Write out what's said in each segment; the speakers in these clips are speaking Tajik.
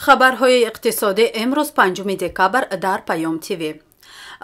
Хабарҳои иқтисодӣ имрӯз 5 декабр дар Паём ТВ.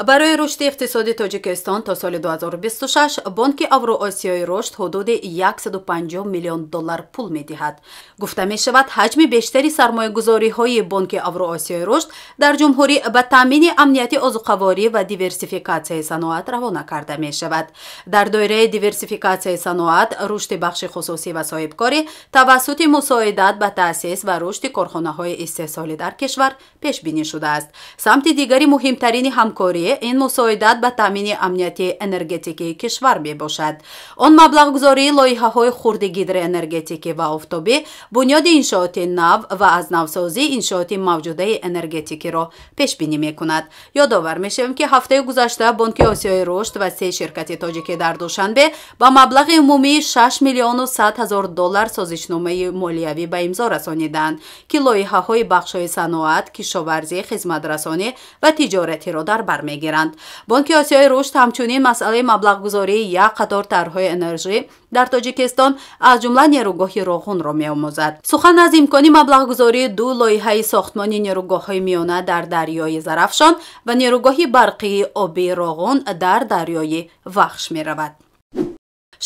Барои рушди иқтисоди Тоҷикистон то соли 2026 Бонки Авроосиёи рушд ҳудуди 150 миллион доллар пул медиҳад. Гуфта мешавад, ҳаҷми бештари сармоягузориҳои Бонки Авроосиёи рушд дар ҷумҳурӣ ба таъмини амнияти озуқаворӣ ва диверсификатсияи саноат равона карда мешавад. Дар доираи диверсификатсияи саноат, рушди бахши хусусӣ ва соҳибкорӣ тавассути мусоидат ба таъсис ва рушди корхонаҳои истеҳсолӣ дар кишвар пешбинӣ шудааст. Самти дигари муҳимтарини ҳамкорӣ ин мусоидат ба таъмини амнияти энергетикии кишвар мебошад. Он маблағгузории лоиҳаҳои хурди гидроэнергетикӣ ва офтобӣ, бунёди иншооти нав ва аз навсозии иншооти мавҷудаи энергетикиро пешбинӣ мекунад. Ёдовар мешавем, ки ҳафтаи гузашта Бонки Осиёи рушд ва се ширкати тоҷикӣ дар Душанбе ба маблағи умумии 6 миллиону 100 ҳазор доллар созишномаи молиявӣ ба имзо расониданд, ки лоиҳаҳои бахшҳои саноат, кишоварзӣ, хизматрасонӣ ва тиҷоратиро дар бар мегиранд. Бонки Осиёи рушд ҳамчунин масъалаи маблағгузории як қатор тарҳҳои энержӣ дар Тоҷикистон, аз ҷумла нерӯгоҳи Роғунро меомӯзад. Сухан аз имкони маблағгузории ду лоиҳаи сохтмони нерӯгоҳҳои миёна дар дарёи Зарафшон ва нерӯгоҳи барқии обии Роғун дар дарёи Вахш меравад.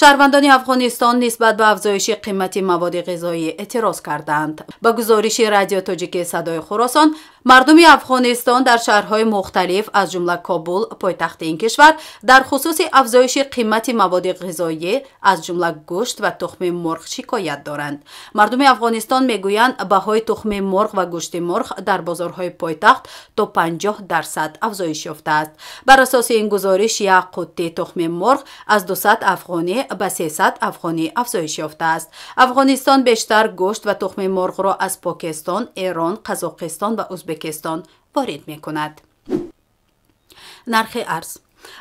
Шаҳрвандони Афғонистон нисбат ба афзоиши қимати маводи ғизоӣ эътироз карданд. Ба гузориши радио тоҷикии Садои Хуросон, мардуми Афғонистон дар шаҳрҳои мухталиф, аз ҷумла Кобул, пойтахти ин кишвар, дар хусуси афзоиши қимати маводи ғизоӣ, аз ҷумла гӯшт ва тухми мурғ шикоят доранд. Мардуми Афғонистон мегӯянд, баҳои тухми мурғ ва гӯшти мурғ дар бозорҳои пойтахт то 50% афзоиш ёфтааст. Бар асоси ин гузориш, як қуттӣ тухми мурғ аз 200 афғонӣ ба 300 афғонӣ афзоиш ёфтааст. Афғонистон бештар гӯшт ва тухми мурғро аз Покистон, Эрон, Қазоқистон ва Ӯзбекистон ворид мекунад. Нархи арз.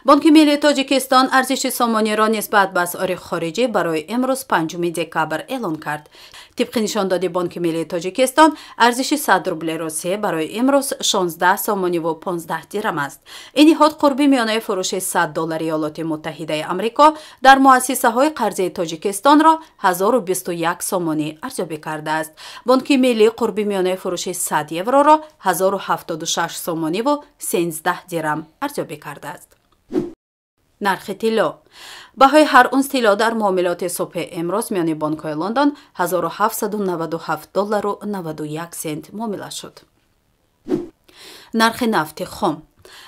Бонки Миллии Тоҷикистон арзиши сомониро нисбат ба асъори хориҷӣ барои имрӯз 5 декабр эълон кард. Тибқи нишондоди Бонки Миллии Тоҷикистон, арзиши 100 рубли Русия барои имрӯз 16 сомониву 15 дирам аст. Ин ниҳод қурби миёнаи фурӯши 100 доллари Иёлоти Муттаҳидаи Амрико дар муассисаҳои қарзии Тоҷикистонро 1021 сомонӣ арзёбӣ кардааст. Бонки Миллӣ қурби миёнаи фурӯши 100 евроро 1076 сомониву 13 дирам арзёбӣ кардааст. Нархи тилло. Баҳои ҳар унс тилло дар муомилоти субҳи имрӯз миёни бонкҳои Лондон 1797 доллару 91 сент муомила шуд. Нархи нафти хом.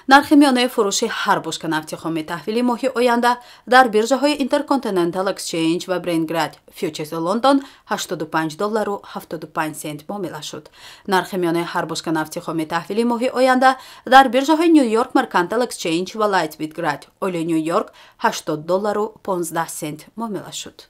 Нархи миёнаи фурӯши ҳар бушка нафти хоми таҳвили моҳи оянда дар биржаҳои Intercontinental Exchange ва Brent Grade Futures Лондон 85 доллару 75 сент муомила шуд. Нархи миёнаи ҳар бушка нафти хоми таҳвили моҳи оянда дар биржаҳои New York Mercantile Exchange ва Light Sweet Crude Oil Нью Йорк 80 доллару 15 сент муомила шуд.